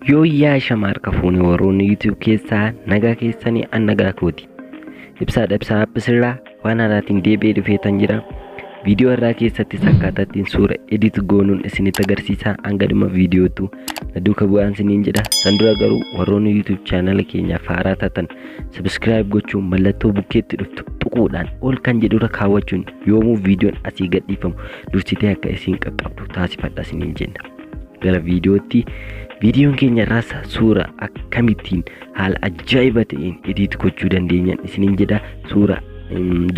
Yooyyaa shamaarka fuunee warroonni YouTube keessaa nagaa keessanii an nagaa kooti. Ibsaadha ibsaa Appsirraa waan haaraatiin deebi'ee dhufeetan jira. Viidiyoo irraa keessattis akkaataa ittiin suura edit goonuun isinitti agarsiisa. Hanga dhuma viidiyootu na duuka bu'aan isiniin jedha. San dura garuu warroonni YouTube chaanala keenyaaf haaraa taatan subscribe gochuun mallattoo bukkeetti dhuftu tuquudhaan ol kan jedhurra kaawwachuun yoomuu viidiyoon asii gadhiifamu dursitee akka isin qaqqabdu taasifadha isiniin jenna. Gara viidiyootti viidiyoon keenya irraas suura akkamittiin haala ajaa'iba ta'een edit gochuu dandeenyan isiniin jedha. Suura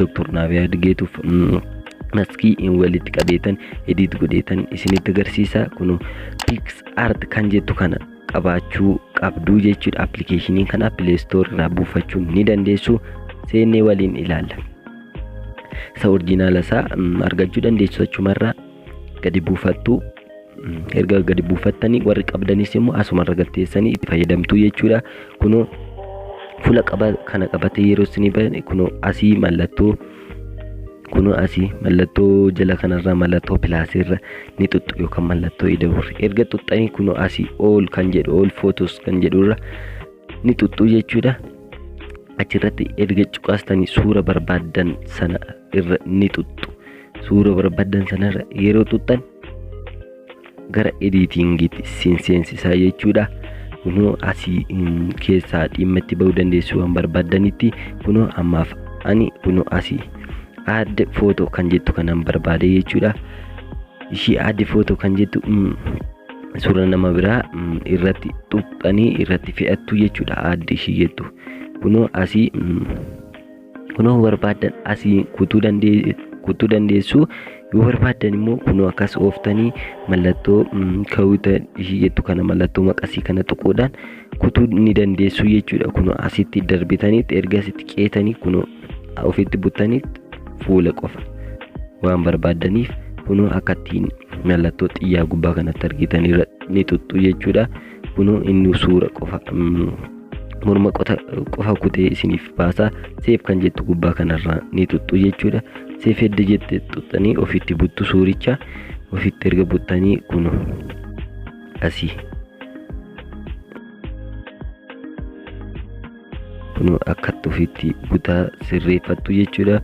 Dr. Naaviyaad Geetuuf maskii walitti qabeetan edit godheetan isinitti agarsiisa. Kun PicsArt kan jettu kana qabaachuu qabduu jechuudha. Appilikeeshinii kana Play Store irraa buufachuu ni dandeessu. Seennee waliin ilaalla. Isa orjinaala isaa argachuu dandeessu achumarraa gadi buufattu. Erga gadi buufattanii warri qabdanis immoo asumarra galteessanii itti fayyadamtu jechuudha. Kunoo fuula qaba kana qabatee yeroo isinii bane kunoo asii mallattoo kunoo asii mallattoo jala kanarraa mallattoo pilaasirra ni xuxxu yookaan mallattoo ida'uurra. Erga xuxxanii kunoo asii all kan jedhu all photos kan jedhurra ni xuxxu jechuudha. Achirratti erga cuqaastanii suura barbaaddan sana irra ni xuxxu. Suura barbaaddan sanarra yeroo xuxxan gara editingiitti isin seensisaa jechuudha. Kunoo asii keessaa dhimma itti bahuu dandeessu waan barbaaddanitti. Kunoo ammaaf ani kunoo asii add photo kan jettu kanan barbaade jechuudha. Ishii add photo kan jettu suura nama biraa irratti xuxxanii irratti fe'attu jechuudha. Add ishii jettu kunoo asii kunoo barbaaddan asii kutuu dandeessu. Yoo barbaaddan immoo kunoo akkas ooftanii mallattoo kawwita ishii jettu kana mallattoo maqasii kana tuquudhaan kutuu ni dandeessu jechuudha. Kunoo asitti darbitaniitti erga asitti qeetanii kunoo ofitti buttaniitti fuula qofa waan barbaaddaniif kunoo akka ittiin mallattoo xiyyaa gubbaa kanatti argitanirra ni xuxxu jechuudha. Kunoo inni suura qofa morma qofa kutee isiniif baasa. Save kan jettu gubbaa kanarraa ni xuxxu jechuudha. Save edda jette xuxxanii ofitti buttu suuricha. Ofitti erga buttanii kunoo asii kunoo akkatti ofitti butaa sirreeffattu jechuudha.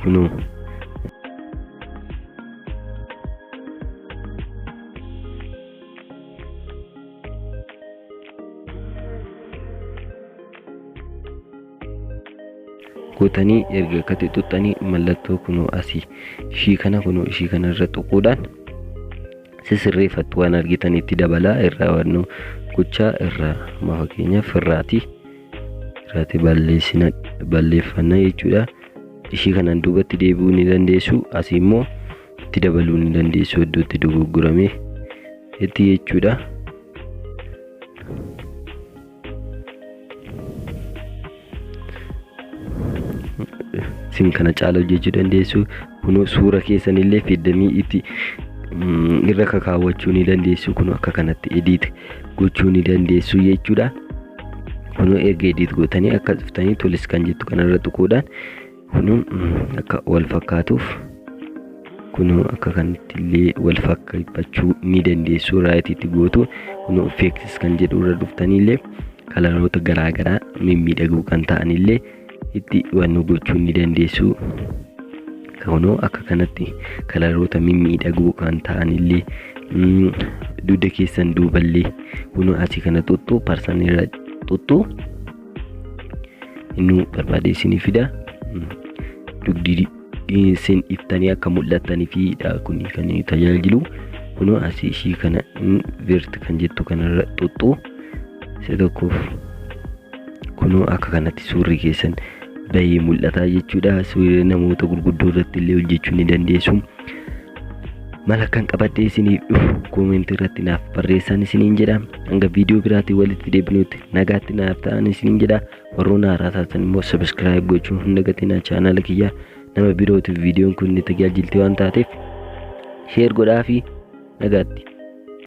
Kunoo gootanii erga akkatti xuxxanii mallattoo kunoo asii ishii kana kunoo ishii kana irra tuquudhaan sisirreeffattu waan argitanitti dabalaa irraa waan gochaa irraa amma fakkeenyaaf irraati balleeffanna jechuudha. Ishii kanaan duubatti deebi'uu ni dandeessu. Asii immoo itti dabaluu ni dandeessu iddootti dogoggorame itti jechuudha. Isin kana caala hojjechuu dandeessu. Kunoo suura keessanillee fiddanii itti irra kakaawwachuu ni dandeessu. Kunoo akka kanatti edit gochuu ni dandeessu jechuudha. Kunoo erga edit gootanii akka dhuftanii tolis kan jettu kanarra tuquudhaan kunoo akka wal fakkaatuuf kunoo akka kanatti illee wal fakkaachuu ni dandeessu. Raayitiitti gootu kunoo effects kan jedhu irra dhuftanii illee kalaroota garaagaraa mimmiidhagoo kan ta'an illee itti waan gochuu ni dandeessu. Kunoo akka kanatti kalaroota mimmiidhagoo kan ta'an illee dugda keessan duuballee kunoo asii kana xuxxu parsan irra xuxxu inni barbaade isinii fida. Dugdi isin iftanii akka mul'attanii fi kun kan tajaajilu. Kunoo asii ishii kana invert kan jettu kanarra xuxxu isa tokkoof kunoo akka kanatti suurri keessan bahee mul'ata jechuudha. Suura namoota gurguddoo irratti illee hojjechuu ni dandeessu. Mala kan qabadhee isiniif dhufu koomentii irratti naaf barreessan isiniin jedha. Hanga viidiyoo biraatiin walitti deebinutti nagaatti naaf ta'an isiniin jedha. Warroonni haaraa taatan immoo subscribe gochuun hin dagatinaa. Chaanala kiyya nama birootiif viidiyoon kun ni tajaajilti waan taateef share godhaa fi nagaatti.